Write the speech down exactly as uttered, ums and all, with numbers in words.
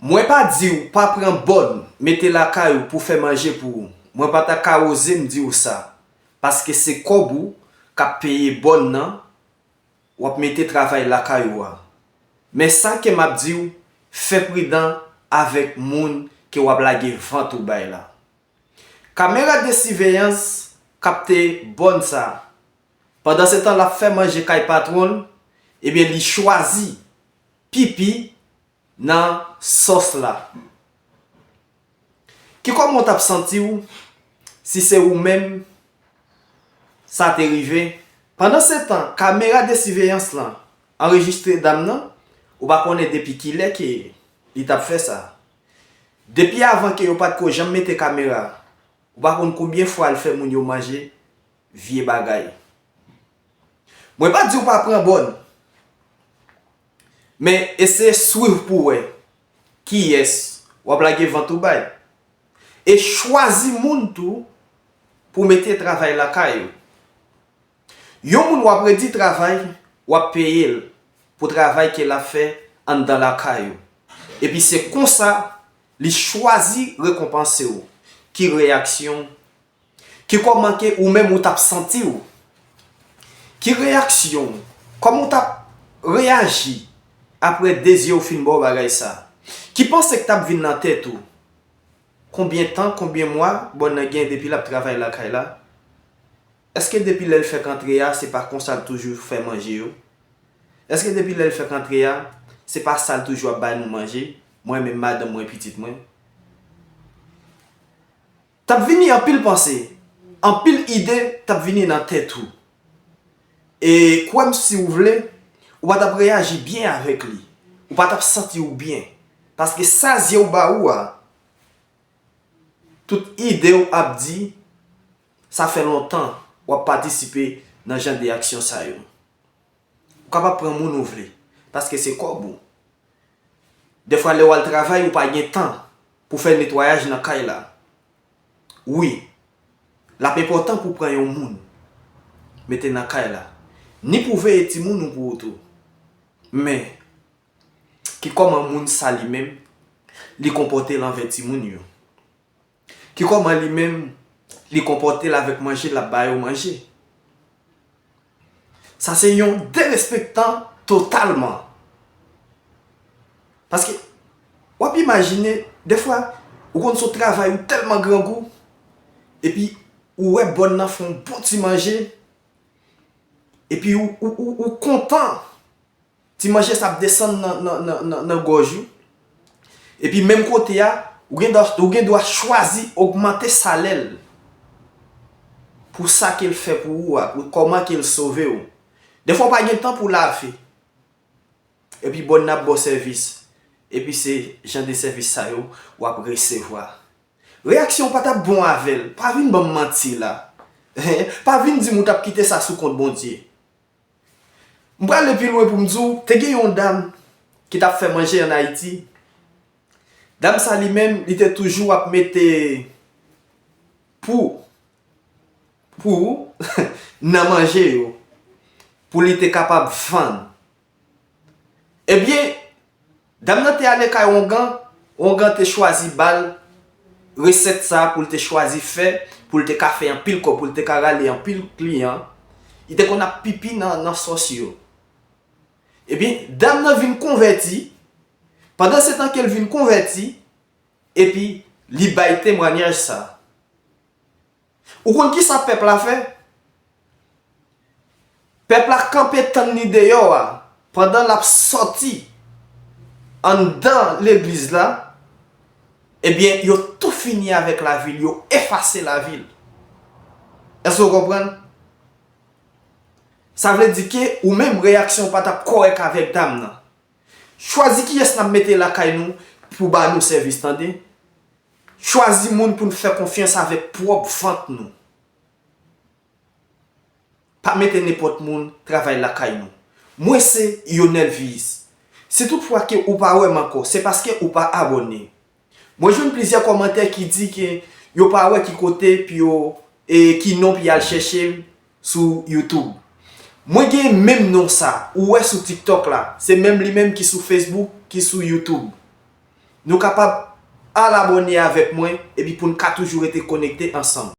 Mwen pa di w pa pran bòn mete lakay ou pou fè manje pou ou. Mwen pa ta ka oze m di w sa. Paske se kòb ou k ap peye bòn nan, w ap mete travay lakay ou a. Men sa ke m ap di w, fè pridan avèk moun ke w ap lage vant ou bay la. Kamera de siveyans kapte bòn sa. Pandansetan l ap fè manje kay patwon l, ebyen li chwazi pipi nan sòs la. Ki kòman w t ap santi w si se ou menm sa te rive? Pandansetan, kamera de siveyans lan anrejistre dam nan, ou pa konnen depi kilè ke li t ap fè sa. Depi avan ke yo pa t ko janm mete kamera, ou pa konn konbyen fwa l fè moun yo manje vye bagay. Mwen pa di w pa pran bòn, men eseye swiv pou w wè kiyès w ap lage vant ou bay. E chwazi moun tou pou mete travay lakay ou. Yon moun w ap redi travay, w ap peye l pou travay ke l ap fè anndan lakay ou. Epi se konsa li chwazi rekonpanse w. Ki reyaksyon w? Ki kòman ke ou menm ou t ap santi w? Ki reyaksyon w? Kòman w t ap reyaji apre de zye w fin ba w bagay sa? Ki panse k t ap vin nan tèt ou? Konbyen tan, konbyen mwa bòn nan gen depi l ap travay lakay la? Èske depi lè l fèk antre a, se pa konsa l toujou fè manje yo? Èske depi lè l fèk antre a, se pa sa l toujou ap bay nou manje, mwen menm, madanm mwen, pitit mwen? T ap vini anpil panse, anpil ide t ap vini nan tèt ou. E kwè m, si w vle, ou pa t ap reyaji byen avèk li. Ou pa t ap santi w byen. Paske sa zye w ba ou a, tout ide w ap di, sa fè lontan w ap patisipe nan jan de aksyon sa yo. Ou kapab pran moun ou vle, paske se kòb ou. Dèfwa, lè w al travay, ou pa gen tan pou fè netwayaj nan kay la. Wi, l ap enpòtan pou w pran yon moun mete nan kay la, ni pou veye timoun ou pou ou tou. Men, ki kòman moun sa li menm, li konpòte l anvè timoun yo? Ki kòman li menm, li konpòte l avèk manje l ap ba yo manje? Sa se yon derespektan totalman. Paske, w ap imajine, dèfwa, ou konn sot travay, ou tèlman grangou, epi ou wè bòn nan fè yon bon ti manje, epi ou, ou, ou, ou kontan. Ti manje sa ap desann nan, nan, nan, nan, nan gòj ou. Epi menm kote a, ou gen dwa, ou gen dwa chwazi ogmante salè l pou sa ke l fè pou ou a, pou kòman ke l sove w. Dèfwa w pa gen tan pou lave. Epi bòn nan ap ba w sèvis. Epi se jan de sèvis sa yo w ap resevwa. Reyaksyon w pa t ap bon avè l. Pa vin ban m manti la. Pa vin di m ou t ap kite sa sou kont Bondye. M prale pi lwen pou m di w, te gen yon dam ki t ap fè manje ann Ayiti. Dam sa li menm, li te toujou ap mete pou, pou nan manje yo, pou li te kapab vann. Ebyen, dam nan te ale kay ongan, ongan te chwazi ba l resèt sa pou l te chwazi fè, pou l te ka fè anpil kòb, pou l te ka rale anpil kliyan. Li te konn ap pipi nan, nan sòs yo. Ebyen, dam nan vin konvèti. Pandansetan ke l vin konvèti, epi li bay temwanyaj sa. Ou konn kisa pèp la fè? Pèp la kanpe tann li deyò a, pandan l ap sòti anndan legliz la, ebyen, yo tou fini avèk lavi l, yo efase lavi l. Èske w konprann? Sa vle di ke ou menm, reyaksyon w pa t ap kòrèk avèk dam nan. Chwazi kiyès n ap mete lakay nou pou ba nou sèvis, tande. Chwazi moun pou n fè konfyans avèk pwòp vant nou. Pa mete nenpòt moun travay lakay nou. Mwen se Yonel Viis. Si toutfwa ke ou pa wè m ankò, se paske ou pa abòne. Mwen jwenn plizyè kòmantè ki di ke yo pa wè ki kote pou yo, e, ki non pou y al chèche m sou YouTube. Mwen gen menm non sa ou wè sou TikTok la, se menm li menm ki sou Facebook, ki sou YouTube. Nou kapab al abòne avèk mwen, epi pou n ka toujou rete konekte ansanm.